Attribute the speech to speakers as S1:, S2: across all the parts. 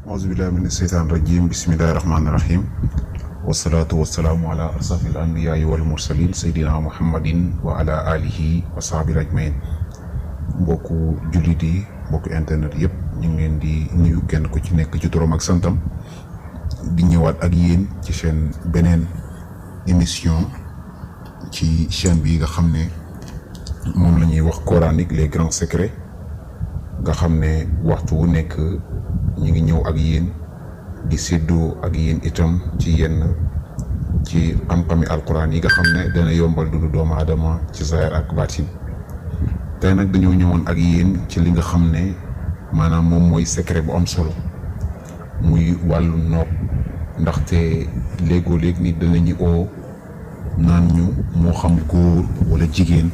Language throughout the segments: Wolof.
S1: auzu billahi mina seytaan rajim bismillahi rahmaani rahim wasalaatu wasalaamu ala asrafil anbiyaai wal mursalin seydina muhammadin wa ala alihi wa sahbi ajmain. mbokku jullit yi mbokku internet yëpp ñu ngi leen di nuyu kenn ku ci nekk ci turam ak santam di ñëwaat ak yéen ci seen beneen émission ci chaîne bi nga xam ne moom la ñuy wax coranique les grands secrets nga xam ne waxtu wu nekk ñu ngi ñëw ak yéen di séddoo ak yéen itam ci yenn ci xam-xami alquran yi nga xam ne dana yombal dundu doomu aadama ci zahir ak baatin. tey nag dañoo ñëwoon ak yéen ci li nga xam ne maanaam moom mooy secret bu am solo muy wàllu nopp, ndaxte léegoo léeg nit danañu oo naan ñu moo xam góor wala jigéen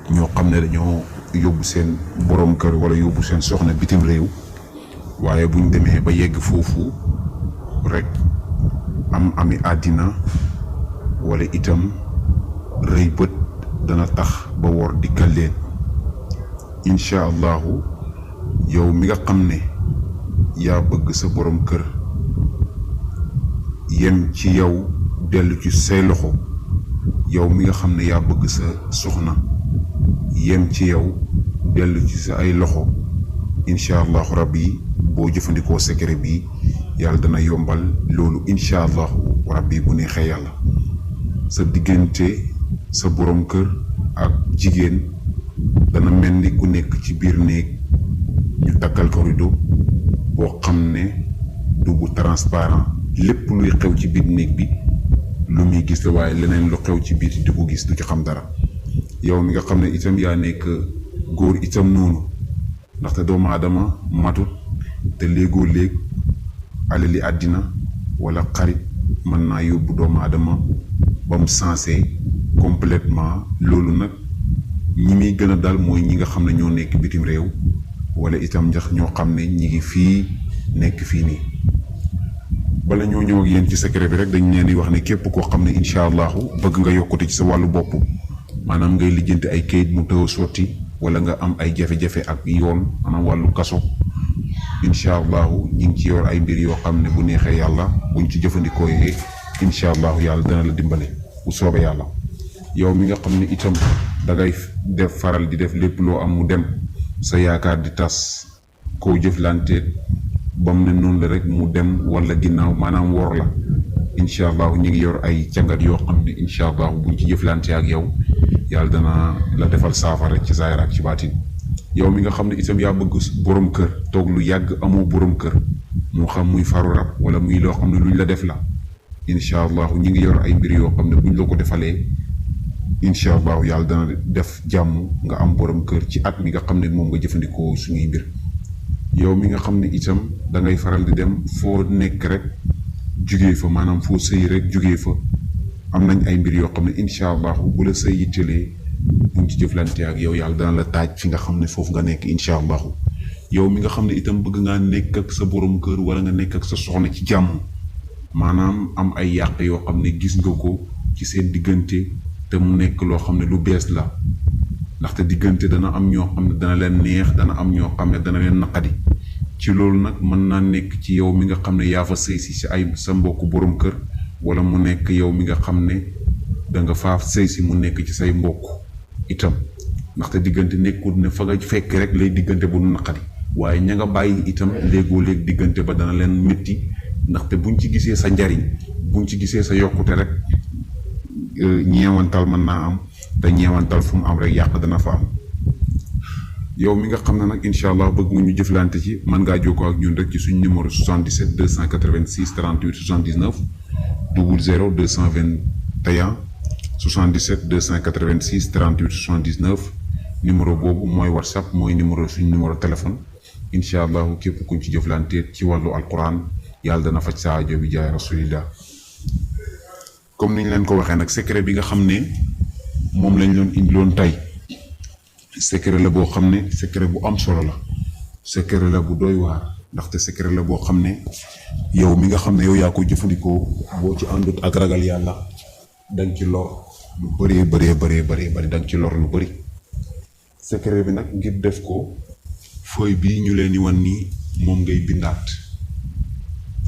S1: ñoo xam ne dañoo yóbbu seen borom kër wala yóbbu seen soxna bitim réew, waaye buñ demee ba yegg foofu rek ami àddina wala itam rëy bët dana tax ba wor dikkal leen. incha allahu yow mi nga xam ne yaa bëgg sa borom kër yem ci yow dellu ci say loxo, yow mi nga xam ne yaa bëgg sa soxna yem ci yow dellu ci sa ay loxo, incha allahu rabbi boo jëfandikoo secret bi yàlla dana yombal loolu incha allahu rabbi bu neexee yàlla. sa diggante sa borom kër ak jigéen dana mel ni ku nekk ci biir néeg ñu takkal ko rido boo xam ne du bu transparent, lépp luy xew ci biir néeg bi lu muy gis la, waaye leneen lu xew ci biir di ko gis du ci xam dara. yow mi nga xam ne itam yaa nekk góor itam noonu, ndaxte doomu aadama matut te léegoo léeg alali àddina wala xarit mën naa yóbbu doomu aadama ba mu sensé complètement. loolu nag ñi muy gën a dal mooy ñi nga xam ne ñoo nekk bitim réew wala itam njax ñoo xam ne ñi ngi fii nekk fii nii. bala ñoo ñëw ak yéen ci secret bi rek dañ leen di wax ne képp koo xam ne incha allahu bëgg nga yokkute ci sa wàllu bopp, maanaam ngay lijjanti ay kayit mu tëw sotti wala nga am ay jafe-jafe ak yoon, maanaam wàllu kaso, incha allahu ñi ngi ci yor ay mbir yoo xam ne bu neexee yàlla buñ ci jëfandikoo yee incha allahu yàlla dana la dimbale bu soobee yàlla. yow mi nga xam ne itam dangay def faral di def lépp loo am mu dem, sa yaakaar di tas, koo jëflante ba mu ne noonu la rek mu dem wala ginnaaw, maanaam wor la, incha allahu ñu ngi yor ay càngat yoo xam ne incha allahu buñ ci jëflante ak yow yàlla dana la defal saafara ci zaahir ak ci baatin. yow mi nga xam ne itam yaa bëgg borom kër toog lu yàgg amoo borom kër, moo xam muy faru rab wala muy loo xam ne luñ la def la, incha allahu ñu ngi yor ay mbir yoo xam ne buñ la ko defalee incha allahu yàlla dana def jàmm nga am borom kër ci at mi nga xam ne moom nga jëfandikoo suñuy mbir. yow mi nga xam ne itam da ngay faral di dem foo nekk rek jugee fa, maanaam foo sëy rek jugee fa, am nañ ay mbir yoo xam ne incha allahu bu la sëy yittelee buñ ci jëflante ak yow yàlla dana la taaj fi nga xam ne foofu nga nekk incha allahu. yow mi nga xam ne itam bëgg ngaa nekk ak sa borom kër wala nga nekk ak sa soxna ci jàmm, maanaam am ay yàq yoo xam ne gis nga ko ci seen diggante te mu nekk loo xam ne lu bees la, ndaxte diggante dana am ñoo xam ne dana leen neex, dana am ñoo xam ne dana leen naqadi. ci loolu nag mën naa nekk ci yow mi nga xam ne yaa fa sëy si ay sa mbokku borom kër, wala mu nekk yow mi nga xam ne danga faa sëy si mu nekk ci say mbokk itam, ndaxte diggante nekkul ne fa nga fekk rek lay diggante bu naqadi, waaye ña nga bàyyi itam léegoo léeg diggante ba dana leen métti, ndaxte buñ ci gisee sa njariñ, buñ ci gisee sa yokkute rek ñeewantal mën naa am, te ñeewantal fu mu am rek yàq dana fa am. yow mi nga xam ne nag incha allah bëgg nga ñu jëflante ci, mën ngaa jokkoo ak ñun rek ci suñu numéro 77 286 38 79 00 221 77 286 38 79. numéro boobu mooy whatsapp, mooy numéro suñu numéro téléphone. incha allahu képp kuñ ci jëflante ci wàllu alquran yàlla dana faj sa aajo bi jaay rasulillah. comme niñ leen ko waxee nag, secret bi nga xam ne moom lañ leen indiloon tey, secret la boo xam ne secret bu am solo la, secret la bu doy waar, ndaxte secret la boo xam ne yow mi nga xam ne yow yaa ko jëfandikoo boo ci àndut ak ragal yàlla danga ci lor lu bëree danga ci lor lu bëri. secret bi nag ngir def ko feuille bi ñu leen di wan nii moom ngay bindaat,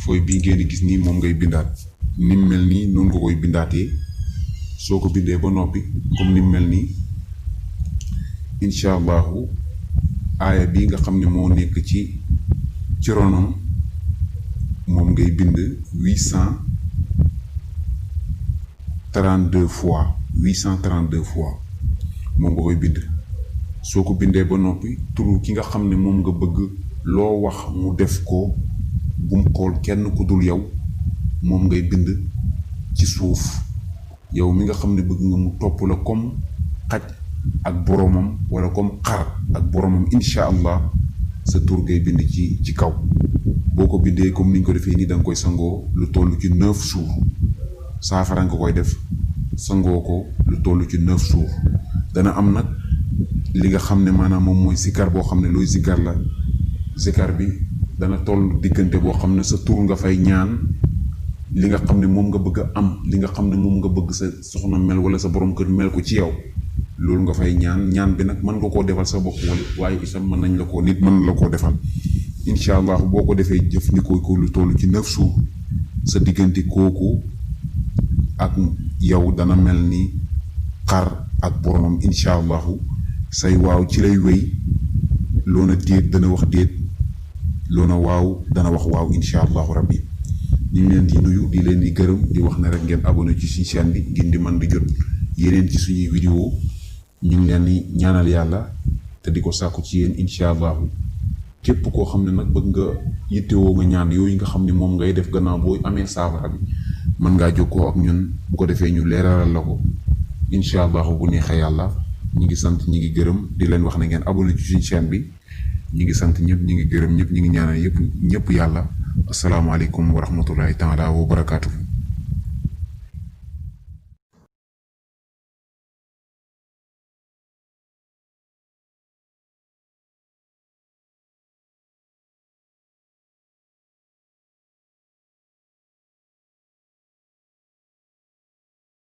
S1: fooy bii ngeen di gis nii moom ngay bindaat ni mu mel nii noonu nga koy bindaatee soo ko bindee ba noppi comme ni mu mel nii incha allahu aaya bii nga xam ne moo nekk ci ronam moom ngay bind 832 fois moom nga koy bind. soo ko bindee ba noppi turu ki nga xam ne moom nga bëgg loo wax mu def ko bum xool kenn ku dul yow moom ngay bind ci suuf yow mi nga xam ne bëgg nga mu topp la comme xaj ak boromam wala comme xar ak boromam incha allah sa tur ngay bind ci kaw. boo ko bindee comme niñ ko defee nii da nga koy sangoo lu toll ci 9 jours saafara nga koy def sangoo ko lu toll ci 9 jours dana am nag li nga xam ne maanaam moom mooy zikar boo xam ne looy zikar la zikar bi dana toll diggante boo xam ne sa tur nga fay ñaan li nga xam ne moom nga bëgg a am li nga xam ne moom nga bëgg sa soxna mel wala sa borom kër mel ko ci yow loolu nga fay ñaan bi nag mën nga koo defal sa bopp waaye itam mën nañ la koo nit mën la koo defal incha allah boo ko defee jëfandikoo ko lu toll ci 9 jours sa diggante kooku ak yow dana mel ni xar ak boromam incha allahu say waaw ci lay wéy loona déet dana wax déet loona waaw dana wax waaw incha allahu rabbi ñu ngi leen di nuyu di leen di gërëm di wax ne rek ngeen abonné ci suñu chaîne bi ngeen di mën di jot yeneen ci suñuy vidéo ñu ngi leen di ñaanal yàlla te di ko sàkku ci yéen incha allahu képp koo xam ne nag bëgg nga yittewoo nga ñaan yooyu nga xam ne moom ngay def gannaaw boo amee saafara bi mën ngaa jokkoo ak ñun bu ko defee ñu leeralal la ko incha allahu bu neexee yàlla ñi ngi sant ñi ngi gërëm di leen wax ne ngeen abonné ci suñu chaîne bi ñi ngi sant ñëpp ñi ngi gërëm ñëpp ñi ngi ñaanal ñëpp yàlla asalaamaaleykum wa rahmatullahi taala wa barakaatu.